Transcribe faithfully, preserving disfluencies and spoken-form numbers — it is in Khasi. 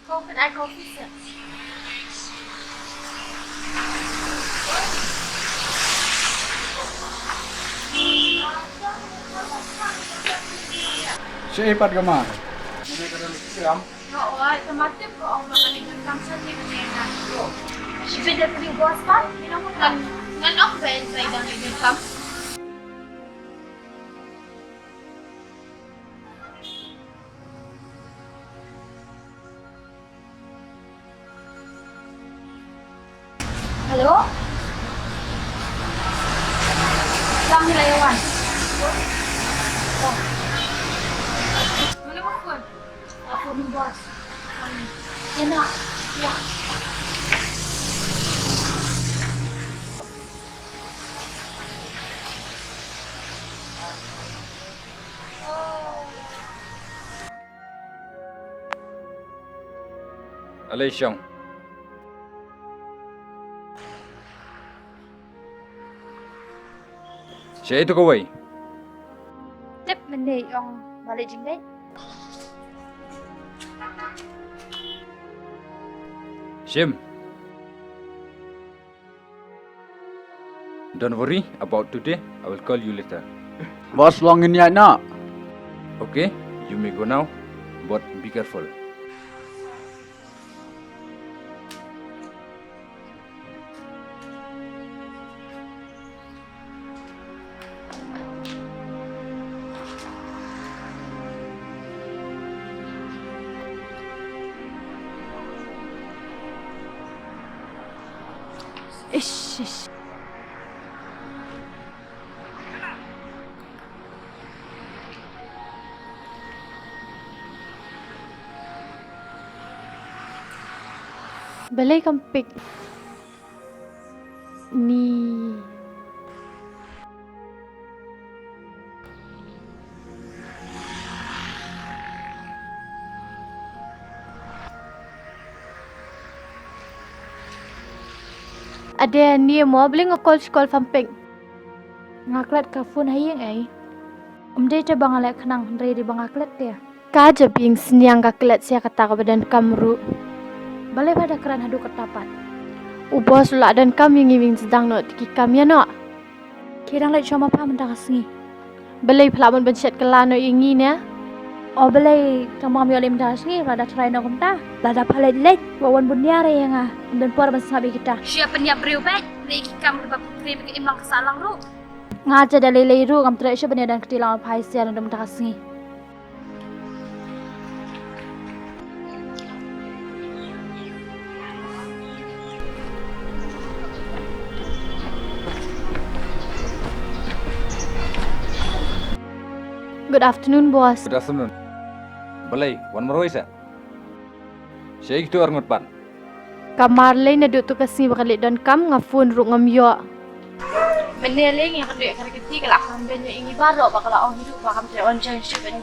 Ko kan ai coffee seh. Shaei pat ka mar? Nga oi, te ma tip ko ong ba ngan ïa donkam sha te ka jingïalang. Shibit da pynïoh boss pat, ngi nang ngan ngan ong ba ba dang ïa donkam. Hello? Lang ni la ïa wan. Oh. Mano ba phone? Ah, phone ni boss. Ïa na. Ïa. Alei shong. Shaei tu kawei? Tip mynne ong ba leh jingleh. Shim. Don't worry about today, I will call you later. Boss, long in yai na. Okay, you may go now, but be careful. Ish, ish. Balei kam pick ni? Ade ni mo, balei nga call shi call pham pek. Nga klet ka phone ha ïing ei. Ym dei te ba nga leh khnang, hynrei dei ba nga klet te. Ka jabieng sniang ka klet sia kata kaba donkam ruh. Balei ba da kren haduh kata pat? U boss u la donkam ïa ngi, ïeng sdang noh te ki kam ïa noh. Ki dang leit shong ma pha mynta ka sngi? Balei pha lah ban pynshet kylla noh ïa ngi ne? O balei tang ba ngam ïoh leit mynta ka sngi, lada trai noh kumta. Lada pha leit leit, wat wan bun ïa re ïa nga. Ym don por ban sngap ïa kita. Shu ïa pynïap briew beit, lei ki kam kaba phi kren ka im lang ka sah lang ruh. Nga te da lei lei ruh ngam treh shuh ban ïa don kti lang ma pha ïa sia naduh mynta ka sngi. Good afternoon, boss. Good afternoon. Balei, wan marwei sa? Shaei kito arngut pat? Ka marlei naduh tu ka sngi ba ka leit donkam, nga phone ruh ngam ïoh. Mynne lei ngi ka duh ka rkiti ka la kham ben ïa ngi baroh ba ka la ong hi ruh ba kam treh wan jong shu ben.